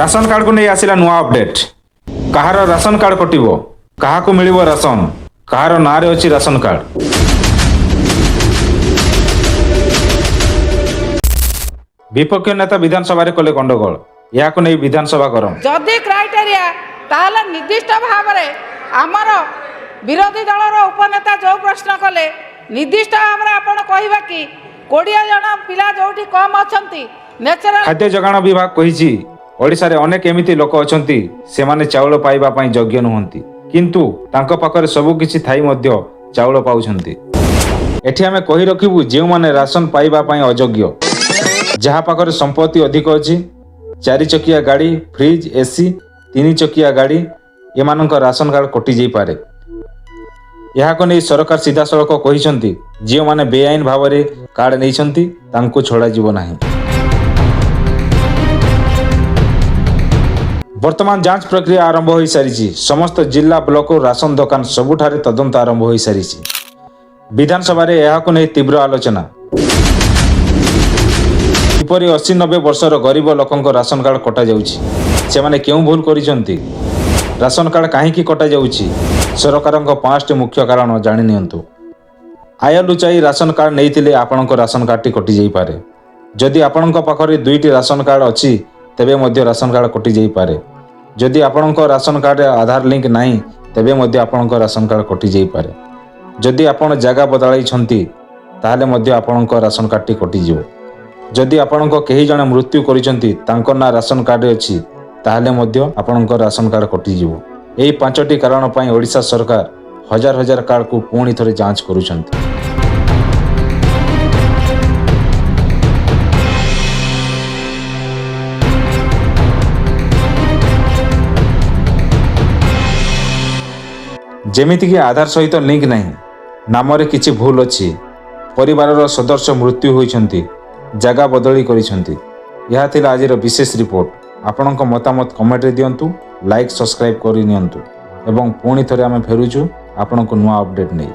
Ration କାର୍ଡକୁ ନେଇ ଆସିଲା ନୂଆ ଅପଡେଟ୍। କାହାର ରାସନ କାର୍ଡ କଟିବ? କାହାକୁ ମିଳିବ ରାସନ? କାହାର ନାଁରେ ଅଛି ରାସନ କାର୍ଡ? ବିପକ୍ଷ ନେତା ବିଧାନସଭାରେ କଲେ ଗଣ୍ଡଗୋଳ। ଏହାକୁ ନେଇ ବିଧାନସଭା ଗରମ। ଯଦି କ୍ରାଇଟେରିଆ, ତାହେଲେ ନିର୍ଦ୍ଦିଷ୍ଟ ଭାବରେ ଆମର ବିରୋଧୀ ଦଳର ଉପନେତା ଯେଉଁ ପ୍ରଶ୍ନ କଲେ, ନିର୍ଦ୍ଦିଷ୍ଟ ଭାବରେ ଆପଣ କହିବା କି 20 ଜଣ ପିଲା ଯେଉଁଠି କମ୍ ଅଛନ୍ତି, ନ୍ୟାଚୁରାଲ ଖାଦ୍ୟ ଯୋଗାଣ ବିଭାଗ କହିଛି, ଓଡ଼ିଶାରେ ଅନେକ ଏମିତି ଲୋକ ଅଛନ୍ତି, ସେମାନେ ଚାଉଳ ପାଇବା ପାଇଁ ଯୋଗ୍ୟ ନୁହନ୍ତି, କିନ୍ତୁ ତାଙ୍କ ପାଖରେ ସବୁ କିଛି ଥାଇ ମଧ୍ୟ ଚାଉଳ ପାଉଛନ୍ତି। ଏଠି ଆମେ କହି ରଖିବୁ, ଯେଉଁମାନେ ରାସନ ପାଇବା ପାଇଁ ଅଯୋଗ୍ୟ, ଯାହା ପାଖରେ ସମ୍ପତ୍ତି ଅଧିକ ଅଛି, ଚାରି ଚକିଆ ଗାଡ଼ି, ଫ୍ରିଜ୍, ଏସି, ତିନି ଚକିଆ ଗାଡ଼ି, ଏମାନଙ୍କ ରାସନ କାର୍ଡ କଟିଯାଇପାରେ। ଏହାକୁ ନେଇ ସରକାର ସିଧାସଳଖ କହିଛନ୍ତି, ଯେଉଁମାନେ ବେଆଇନ ଭାବରେ କାର୍ଡ ନେଇଛନ୍ତି, ତାଙ୍କୁ ଛଡ଼ାଯିବ ନାହିଁ। ବର୍ତ୍ତମାନ ଯାଞ୍ଚ ପ୍ରକ୍ରିୟା ଆରମ୍ଭ ହୋଇସାରିଛି। ସମସ୍ତ ଜିଲ୍ଲା, ବ୍ଲକ ଓ ରାସନ ଦୋକାନ ସବୁଠାରେ ତଦନ୍ତ ଆରମ୍ଭ ହୋଇସାରିଛି। ବିଧାନସଭାରେ ଏହାକୁ ନେଇ ତୀବ୍ର ଆଲୋଚନା। କିପରି 80-90 ବର୍ଷର ଗରିବ ଲୋକଙ୍କ ରାସନ କାର୍ଡ କଟାଯାଉଛି? ସେମାନେ କେଉଁ ଭୁଲ କରିଛନ୍ତି? ରାସନ କାର୍ଡ କାହିଁକି କଟାଯାଉଛି? ସରକାରଙ୍କ ପାଞ୍ଚଟି ମୁଖ୍ୟ କାରଣ ଜାଣି ନିଅନ୍ତୁ। ଆୟ ଲୁଚାଇ ରାସନ କାର୍ଡ ନେଇଥିଲେ ଆପଣଙ୍କ ରାସନ କାର୍ଡଟି କଟିଯାଇପାରେ। ଯଦି ଆପଣଙ୍କ ପାଖରେ ଦୁଇଟି ରାସନ କାର୍ଡ ଅଛି, ତେବେ ମଧ୍ୟ ରାସନ କାର୍ଡ କଟିଯାଇପାରେ। ଯଦି ଆପଣଙ୍କ ରାସନ କାର୍ଡରେ ଆଧାର ଲିଙ୍କ ନାହିଁ, ତେବେ ମଧ୍ୟ ଆପଣଙ୍କ ରାସନ କାର୍ଡ କଟିଯାଇପାରେ। ଯଦି ଆପଣ ଜାଗା ବଦଳାଇଛନ୍ତି, ତାହେଲେ ମଧ୍ୟ ଆପଣଙ୍କ ରାସନ କାର୍ଡଟି କଟିଯିବ। ଯଦି ଆପଣଙ୍କ କେହି ଜଣେ ମୃତ୍ୟୁ କରିଛନ୍ତି, ତାଙ୍କ ନାଁ ରାସନ କାର୍ଡରେ ଅଛି, ତାହେଲେ ମଧ୍ୟ ଆପଣଙ୍କ ରାସନ କାର୍ଡ କଟିଯିବ। ଏହି ପାଞ୍ଚଟି କାରଣ ପାଇଁ ଓଡ଼ିଶା ସରକାର ହଜାର ହଜାର କାର୍ଡକୁ ପୁଣି ଥରେ ଯାଞ୍ଚ କରୁଛନ୍ତି। ଯେମିତିକି ଆଧାର ସହିତ ଲିଙ୍କ ନାହିଁ, ନାମରେ କିଛି ଭୁଲ ଅଛି, ପରିବାରର ସଦସ୍ୟ ମୃତ୍ୟୁ ହୋଇଛନ୍ତି, ଜାଗା ବଦଳି କରିଛନ୍ତି। ଏହା ଥିଲା ଆଜିର ବିଶେଷ ରିପୋର୍ଟ। ଆପଣଙ୍କ ମତାମତ କମେଣ୍ଟରେ ଦିଅନ୍ତୁ, ଲାଇକ୍, ସବସ୍କ୍ରାଇବ୍ କରି ନିଅନ୍ତୁ ଏବଂ ପୁଣି ଥରେ ଆମେ ଫେରୁଛୁ ଆପଣଙ୍କୁ ନୂଆ ଅପଡେଟ୍ ନେଇ।